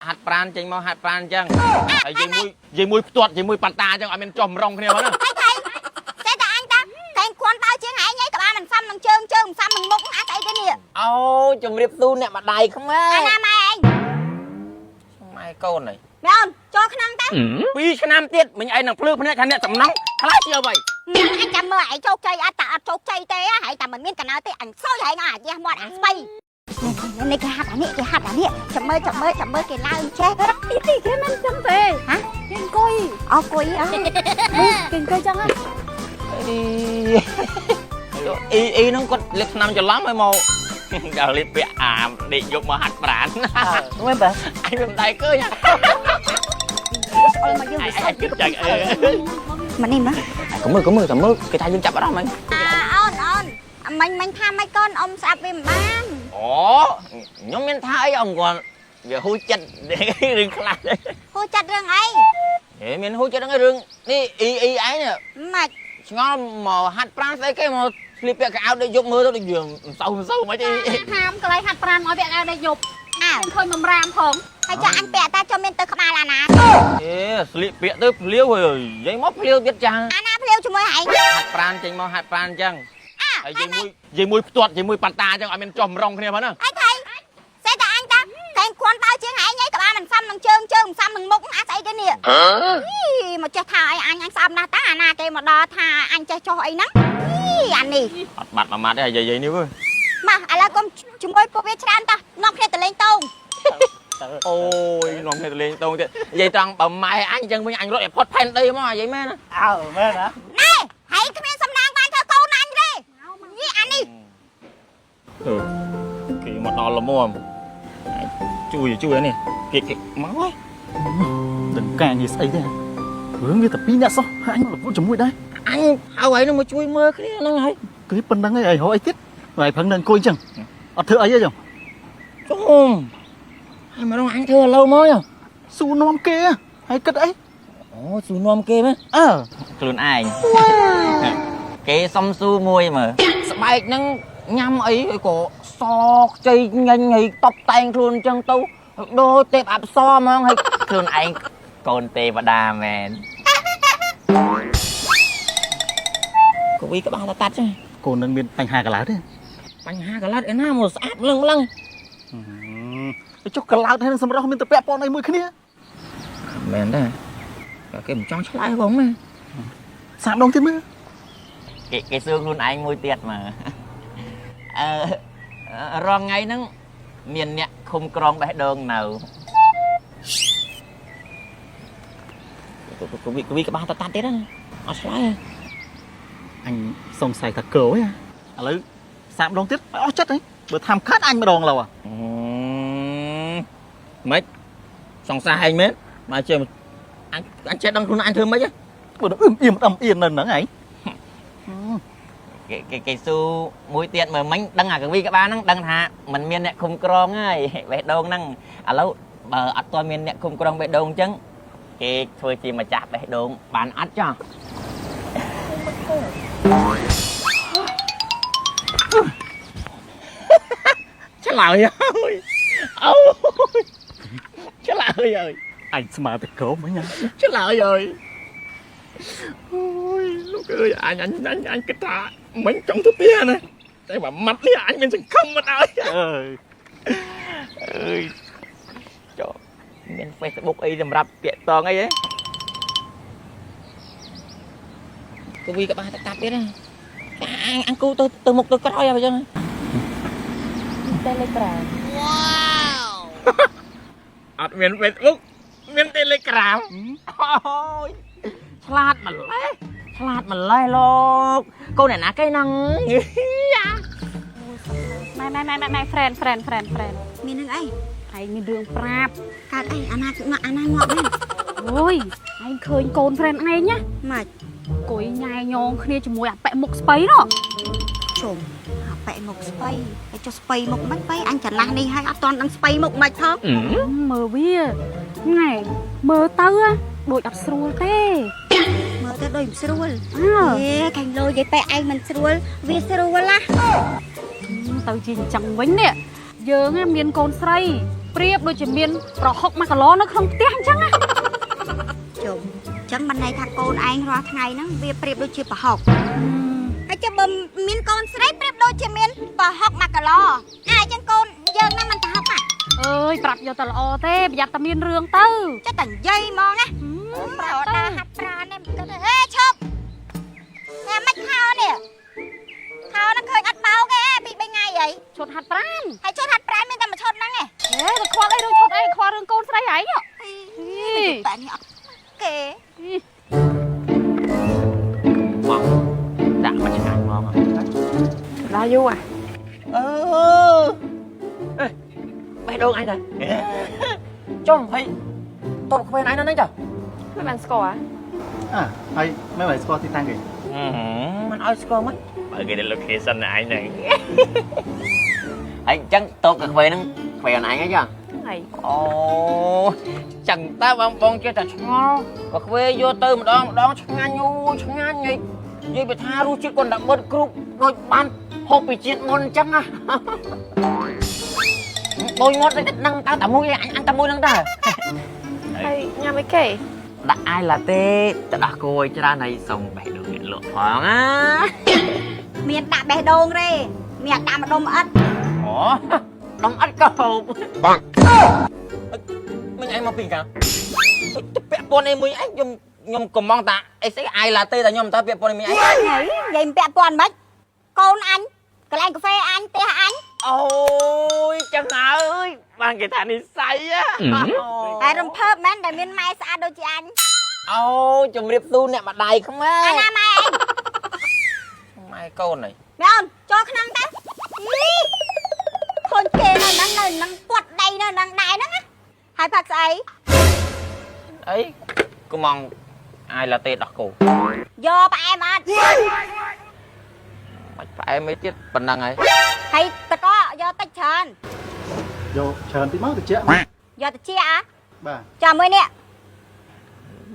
ហាត់ប្រានចេញមកហាត់ប្រានអញ្ចឹងហើយយាយមួយយាយមួយផ្ទាត់យាយមួយប៉ាតាអញ្ចឹងឲ្យមានចុះម្រងគ្នាហ្នឹង ថៃថៃចេះតែអញតាកែងគន់ដើរជាងឯងឯងក្បាលមិនសមនឹងជើងជើងមិនសមនឹងមុខអាស្អីគេនេះ អូជំរាបសួរអ្នកម្ដាយខ្មែរ អាណាម៉ែឯង ម៉ែកូនហើយ ម៉ែអូនចូលក្នុងតា 2ឆ្នាំទៀតមិញឯងនឹងភ្លឺភ្នែកថាអ្នកសំណង់ខ្លាចជាអ្វី អញចាំមើលឯងជោគជ័យអត់តាអត់ជោគជ័យទេហើយតែមិនមានកណៅទេអញសើយឯងអាយះមាត់អាស្បៃនេះគេហាត់អានេះគេហាត់អានេះចាំមើលចាំមើលចាំមើលគេឡើងចេះ ទីគេមិនចឹងទេ ហ៎ គេអង្គុយ អោគុយអើ គេអង្គុយចឹងហ៎ អ៊ីអ៊ីហ្នឹងគាត់លេបឆ្នាំច្រឡំឲ្យមកដល់លេបពាក់អាមដេកយកមកហាត់ប្រាន មែនបើ អញមិនដែរឃើញ អើមកយើង អញ វាសើ គិតចឹងអឺ មកនេះមក កុំមើលកុំមើលតែមើលគេថាយើងចាប់អារម្មណ៍ អាអូនអូនមិញមិញថាមិនកូនអ៊ំស្អាប់វាមិនបាន អូខ្ញុំមានថាអីអង្គគាត់វាហួចចិត្តរឿងខ្លះ ហូចចិត្តរឿងអី ហេមានហួចចិត្តហ្នឹងរឿងនេះអ៊ីអ៊ីឯង ម៉េច ឆ្ងល់មកហាត់ប្រានស្អីគេមកស្លៀកពាក់កៅអៅដេកយប់មើលទៅដូចយើងមិនសូវមិនសូវមិនអី ហាមកន្លែងហាត់ប្រានមកវាក់អាវដេកយប់ អើ ឃើញបំរាមផង ហើយចុះអញពាក់តាចុះមានទៅក្បាលអាណា អេស្លៀកពាក់ទៅភ្លាវហើយយាយមកភ្លាវទៀតចាស់ អាណាភ្លាវជាមួយឯង ហាត់ប្រានចេញមកហាត់ប្រានអញ្ចឹងហើយយាយមួយយាយមួយផ្ទាត់យាយមួយប៉ាតាអញ្ចឹងឲ្យមានចុះម្រងគ្នាហ្នឹង អីថៃសេះតែអញតាកែងគន់ដើរជាងឯងឯងក្បាលមិនសមនឹងជើងជើងមិនសមនឹងមុខអាស្អីគេនេះមកចេះថាអីអញអញស្អប់ណាស់តាអាណាគេមកដល់ថាអញចេះចុះអីហ្នឹងអានេះ អត់បាត់មួយម៉ាត់ទេយាយយាយនេះវើ មកឥឡូវកុំជាមួយពួកវាច្រើនតានាំគ្នាទៅលេងតោង អូយនាំគ្នាទៅលេងតងទៀតនិយាយត្រង់បើម៉ែអញអញ្ចឹងវិញអញរត់ឲ្យផុតផែនដីមកយាយមែនណា អើមែនណា ណែហើយគ្មានសំណាងបានធ្វើកូនអញទេនេះអានេះ អឺគេមកដល់ល្មមជួយជួយនេះគេគេមកហើយ ដឹងការងារស្អីទេរឿងវាតែពីរអ្នកសោះហើយអញរវល់ជាមួយដែរ អញហៅឯងនឹងមកជួយមើលគ្នាហ្នឹងហើយ គឺប៉ុណ្្នឹងឯងឯងរកអីទៀតហើយប្រឹងនៅអង្គុយចឹងអត់ធ្វើអីទេចឹង ជុំហើយមករងអញធ្វើឥឡូវមក ស៊ូនាំគេហើយគិតអី អូស៊ូនាំគេមែន អើ ខ្លួនឯងគេសុំស៊ូមួយមើលស្បែកហ្នឹងញ៉ាំអីក៏សខ្ចីញញហើយតបតែងខ្លួនអញ្ចឹងទៅដូចទេពអប្សរហ្មងហើយខ្លួនឯងកូនទេវតាមែនកវីក្បាលតតាត់ចឹង កូននឹងមានបញ្ហាកលោតទេ បញ្ហាកលាត់ឯណាមកស្អាតលឹងលឹង ចុះកលោតហើយនឹងសម្រស់មានទៅពាក់ព័ន្ធអីមួយគ្នា មែនទេគេមិនចង់ឆ្លើយផងណា សាកដងទៀតមើល គេគេសួរខ្លួនឯងមួយទៀតមើលអឺរងថ្ងៃហ្នឹងមានអ្នកឃុំក្រងបេះដូងនៅកវីកវីក្បាលតតាត់ទៀតណាអត់ឆ្លើយ អញសង្ស័យថាកើហ៎ឥឡូវសាកម្ដងទៀតឲ្យអស់ចិត្តហីបើថាំខាត់អញម្ដងឡូវ ម៉េចសង្សារឯងមែនបើចេះអញអញចេះដឹងខ្លួនអញធ្វើម៉េច បើអឹមអៀមអឹមអៀននៅហ្នឹងឯង គេគេគេស៊ូមួយទៀតមើលមិញដឹងអាកវីក្បាលហ្នឹងដឹងថាมันមានអ្នកឃុំក្រងហើយបេះដូងហ្នឹងឥឡូវបើអត់ទាន់មានអ្នកឃុំក្រងបេះដូងអញ្ចឹងគេធ្វើជាម្ចាស់បេះដូងបានអត់ចោះឆ្លើយហើយអូឆ្លើយហើយ អញស្មើតែកោមិញណា ឆ្លើយហើយអូយលោកអើយអញអញអញអញគិតថាមិញចង់ទៅផ្ទះណាតែបើម៉ាត់នេះអញមានសង្ឃឹមមិនអើយ អើយ អើយចុះមាន Facebook អីសម្រាប់ពាក្យតងអីហ៎កវីក្បាលតតាប់ទៀតណាអញអញគូទៅទៅមុខទៅក្រោយអញ្ចឹង Telegram អត់មាន Facebook មាន Telegram អូយឆ្លាតម្លេះឆ្លាតម្លេះលោកកូនអ្នកណាគេហ្នឹង ម៉ែម៉ែម៉ែម៉ែ friend friend friend friend មាននឹងអី ឯងមានរឿងប្រាប់ កើតអីអាណាអាណាងាប់ហ្នឹង អូយឯងឃើញកូន friend ឯងណា ម៉េច អង្គុយញ៉ែញងគ្នាជាមួយអាប៉ែមុខស្បៃនោះ ជុំអាប៉ែមុខស្បៃហើយចុះស្បៃមុខមិនបៃអញច្រឡះនេះហើយអត់ទាន់ដឹងស្បៃមុខមិនផង មើលវាណែមើលទៅដូចអត់ស្រួលទេ មើលទៅដូចមិនស្រួល អើ អេខាញ់លោយាយប៉ែឯងមិនស្រួលវាស្រួលណា ទៅជាអញ្ចឹងវិញនេះយើងមានកូនស្រីព្ ប្រៀបដូចជាមានប្រហុក1គីឡូនៅក្នុងផ្ទះអញ្ចឹងណា ជុំអញ្ចឹងមិនន័យថាកូនឯងរាល់ថ្ងៃហ្នឹងវាប្រៀបដូចជាប្រហុកហើយចុះបើមានកូនស្រីប្រៀបដូចជាមានប្រហុក1គីឡូអាអញ្ចឹងកូនយើងហ្នឹងមិនប្រហុកហ่ะ អើយប្រាប់យកតែល្អទេប្រយ័ត្នតែមានរឿងទៅ ចេះតែនិយាយហ្មងណាប្រដាហាត់ប្រានេះមិនគិតទេហេឈប់តែមិនខោនេះខោហ្នឹងឃើញអត់បោកទេពី3ថ្ងៃអី ឈុតហាត់ប្រាន ហើយឈុតហាត់ប្រានមានតែមួយឈុតហ្នឹងឯង ហេទៅខ្វល់អីរឿងឈុតអីខ្វល់រឿងកូនស្រីឯង តែនេះអត់គេ មកដាក់មកឆ្ងាញ់ហ្មង ដល់យូរอ่ะ អឺអេបេះដូងអញដែរចុំហើយតបក្វែនអញនៅហ្នឹងចា មិនបានស្គាល់ អាហើយមិនបានស្គាល់ទីតាំងគេ មិនឲ្យស្គាល់មិនបើគេ location អញហ្នឹងហើយអញ្ចឹងតបកាហ្វេហ្នឹងក្វែនអញហ្នឹងចា ហ្នឹងហើយ អូចឹងតើបងបងចេះតែឆ្ងល់កាហ្វេយកទៅម្ដងម្ដងឆ្ងាញ់អូឆ្ងាញ់និយាយពីថារសជាតិគាត់ដាក់បិទគ្រប់ដូចបានហូបពីជាតិមុនអញ្ចឹងណាបូយមាត់តែនឹងតើតែមួយអញអញតែមួយនឹងតើ ហើយញ៉ាំអីគេ ដាក់អាយឡាតេទៅដោះគោឲ្យច្រើនហើយសុំបេះដូងអ្នកលក់ផងណា មានដាក់បេះដូងទេមានដាក់ម្ដុំអិត អូដងអត់ក៏ហូបបាក់មិញឯងមកពីកាទៅពាក់ព័ន្ធអីមួយឯងខ្ញុំខ្ញុំកំងតាអីស្អីអាយឡាតេតែខ្ញុំតើពាក់ព័ន្ធអីមួយឯង ហើយនិយាយពាក់ព័ន្ធមិនកូនអញកន្លែងកាហ្វេអញផ្ទះអញ អូយចឹងហើយបានគេថានិស័យ ហើយរំភើបមែនដែលមានម៉ែស្អាតដូចជាអញ អូជំរាបសួរអ្នកម្ដាយខ្មែរ អាណាម៉ែឯង ម៉ែកូនហី ម៉ែអូនចូលក្នុងទៅឃើញគេនៅហ្នឹងនៅហ្នឹងពាត់ដៃនៅហ្នឹងដែរហ្នឹងណាហើយផឹកស្អី អីកំងអាយឡាតេដោះគោ យកផ្អែមអត់ មិនផ្អែមអីទៀតប៉ុណ្ណឹងហើយ ហើយតកយកតិចច្រើន យកច្រើនតិចមកតិច យកតិចអ่ะ បាទ ចាំមួយនេះ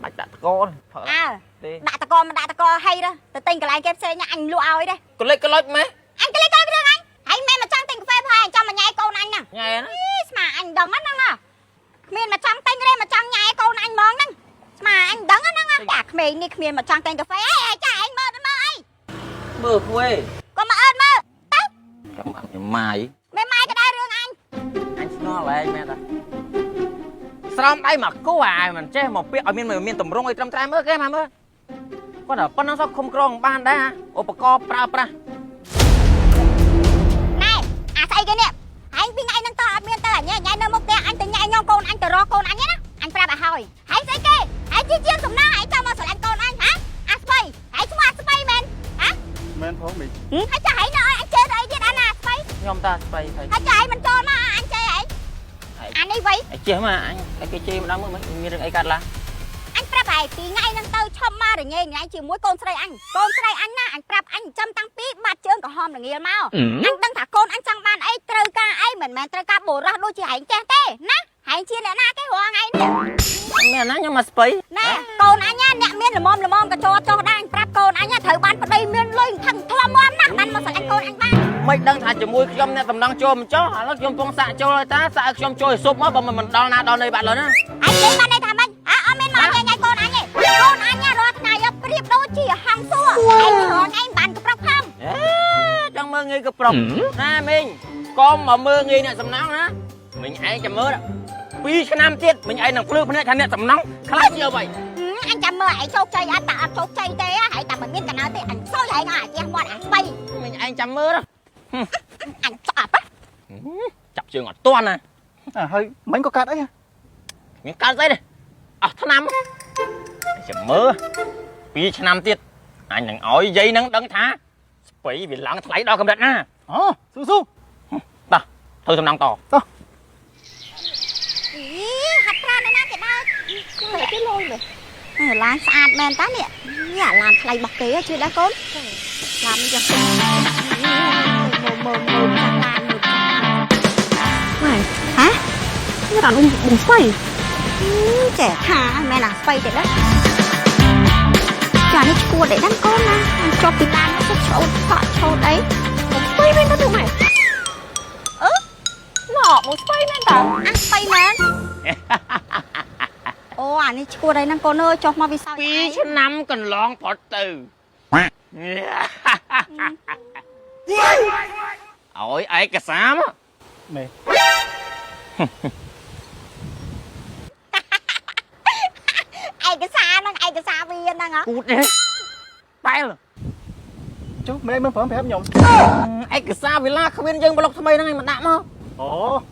បាច់ដាក់តកូន អើ ទេ ដាក់តកមិនដាក់តកហីទៅទិញកន្លែងគេផ្សេងអញលក់ឲ្យទេ កលិចកលុចម៉េះ អញកលិចកលរឿងអញហើយមែនមកចង់ទិញកាហ្វេផាអញចង់មកញ៉ែកូនអញហ្នឹង ញ៉ែណា ស្មាអញដឹងហ្នឹងណាគ្មានមកចង់ទិញទេមកចង់ញ៉ែកូនអញហ្មងហ្នឹងស្មាអញដឹងហ្នឹងណាចាក្មេងនេះគ្មានមកចង់ទិញកាហ្វេអីចាឯងមើលទៅមើលអី មើលគួយ ក៏មកអើតមើលទៅ ចាំអញម៉ាយ មេម៉ាយក៏ដែររឿងអញ អញស្ងល់ឯងមែនតាស្រោមដៃមកគូអាយមិនចេះមកពាក្យឲ្យមានមានតម្រងអីត្រឹមត្រូវមើលគេមកមើលគាត់តែប៉ុណ្ណឹងសោះឃុំក្រងបានដែរឧបករណ៍ប្រើប្រាស់ ណែអាស្អីគេនេះឯងពីថ្ងៃហ្នឹងតអត់មានទៅអញញ៉ែនៅមុខផ្ទះអញទៅញ៉ែញងកូនអញទៅរកកូនអញណាអញប្រាប់ឲ្យហើយហើយស្អីគេហើយជាជាងសំណាងឯងចង់មកស្រឡាញ់កូនអញហ៎អាស្បៃហើយឈ្មោះអាស្បៃមែនហ៎ មែនផងមី ហើយចាឯងនៅឲ្យអញជេរទៅអីទៀតអាណាស្បៃ ខ្ញុំតាស្បៃហើយ ហើយចាឯងមិនចូលមកអញជេរឯងអានេះវៃ អីចេះមកអញឲ្យគេជេរម្ដងមើលមិនមានរឿងអីកាត់ឡា អញប្រាប់ឯងពីថ្ងៃហ្នឹងទៅឈប់មករញ៉េញ៉ៃជាមួយកូនស្រីអញកូនស្រីអញណាអញប្រាប់អញចាំតាំងពីបាត់ជើងក្រហមរងាលមកអញដឹងថាកូនអញចង់បានអីត្រូវការអីមិនមែនត្រូវការបូរ៉ាស់ដូចជាឯងចេះទេណាឯងជាអ្នកណាគេរាល់ថ្ងៃនេះ មានណាខ្ញុំមកស្បៃ ណែកូនអញណាអ្នកមានល្មមល្មមកចោចោះដែរអញប្រាប់កូនអញត្រូវបានប្តីមានលុយថឹងធំមាំណាស់បានមកស្រឡាញ់កូនអញបាន មិនដឹងថាជាមួយខ្ញុំអ្នកតំណងចូលមិនចោះឥឡូវខ្ញុំពងសាក់ចូលហើយតាសាក់ឲ្យខ្ញុំចូលឲ្យស៊ុបមកបើមិនដល់ណាដល់ណីបាត់លើណា ឯងនិយាយបានន័យថាម៉េចអើអត់មានមកញ៉ៃញ៉ៃកូនអញទេកូនអញរាល់ថ្ងៃប្រៀបដូចជាហង្សួរឯងរាល់ថ្ងៃបានកប្រុកផង អេចង់មើលងាយកប្រុកណាមីងកុំមកមើលងាយអ្នកសំណងណាមីងឯងចាំមើល2ឆ្នាំទៀតមីងឯងនឹងភ្លឺភ្នែកថាអ្នកសំណងខ្លាចជាអ្វី អញចាំមើលឯងជោគជ័យអត់តាអត់ជោគជ័យទេហើយតែមិនមានកណៅទេអញសយឯងអាជះមាត់អាស្បៃ មីងឯងចាំមើល អញចាប់ ចាប់ជើងអត់ទាន់ណា អាហើយមិញក៏កាត់អី មានកើតស្អីទេអស់ឆ្នាំចាំមើល2ឆ្នាំទៀតអញនឹងឲ្យយាយនឹងដឹងថាស្បៃវាឡើងថ្លៃដល់កម្រិតណា អូស៊ូស៊ូ តោះធ្វើសំណងត អីហាត់ប្រាណណាគេដើរ គេលយមែន ឡានស្អាតមែនតានេះនេះអាឡានថ្លៃរបស់គេជួយដែរកូនឡាននេះចឹងមើលមើលមើលចាស់ឡានមើលចាស់ ម៉ែ ហ៎ នេះអានបងស្បៃ ចេះថាមែនអាស្បៃទេដែរចានេះឈួតឯដឹងកូនណាចុះពីឡានទៅឈួតកក់ឈួតអី ស្បៃមែនទៅម៉ែ អឺ ណ៎ មកស្បៃមែនតើ អាស្បៃមែនអូអានេះឈួតអីហ្នឹងកូនអើយចុះមកវាសើច ពី ឯង ឆ្នាំកន្លងផុតទៅឲ្យឯកសារមក មេ ឯកសារហ្នឹងឯកសារវាហ្នឹងហ៎ គូតនេះបែល ចុះមេមិនព្រមប្រាប់ខ្ញុំ ឯកសារវិឡាគ្មានយើងប្លុកថ្មីហ្នឹងឯងមកដាក់មក អូ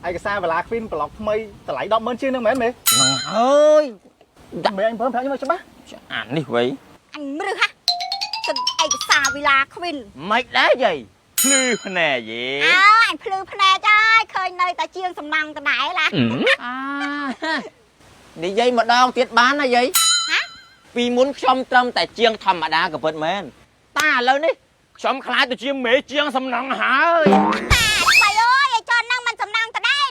ឯកសារវិឡាគ្វីនប្លុកថ្មីតម្លៃ100,000ជាងហ្នឹងមែនមេ ហ្នឹងហើយ មេអញព្រមប្រាប់ខ្ញុំឲ្យច្បាស់ អានេះវ៉ៃ អញមរឹសហ่ะសិនឯកសារវិឡាគ្វីន មិនដែរយាយភ្លឺភ្នែកយេ អើអញភ្លឺភ្នែកហើយឃើញនៅតែជាងសំណង់ដដែលឡា អានិយាយម្ដងទៀតបានណាយាយ ហ៎ ពីមុនខ្ញុំត្រឹមតែជាងធម្មតាក៏ពិតមែនតែឥឡូវនេះខ្ញុំខ្លាចទៅជាមេជាងសំណង់ហើយ ស្បៃអើយឯចនហ្នឹងមិនសំណង់ដដែល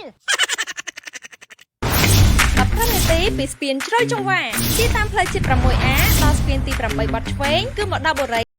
15នាទីពីស្ពានជ្រោយចង្វាជិះតាមផ្លូវជាតិ 6A ដល់ស្ពានទី8បត់ឆ្វេងគឺមកដល់បុរី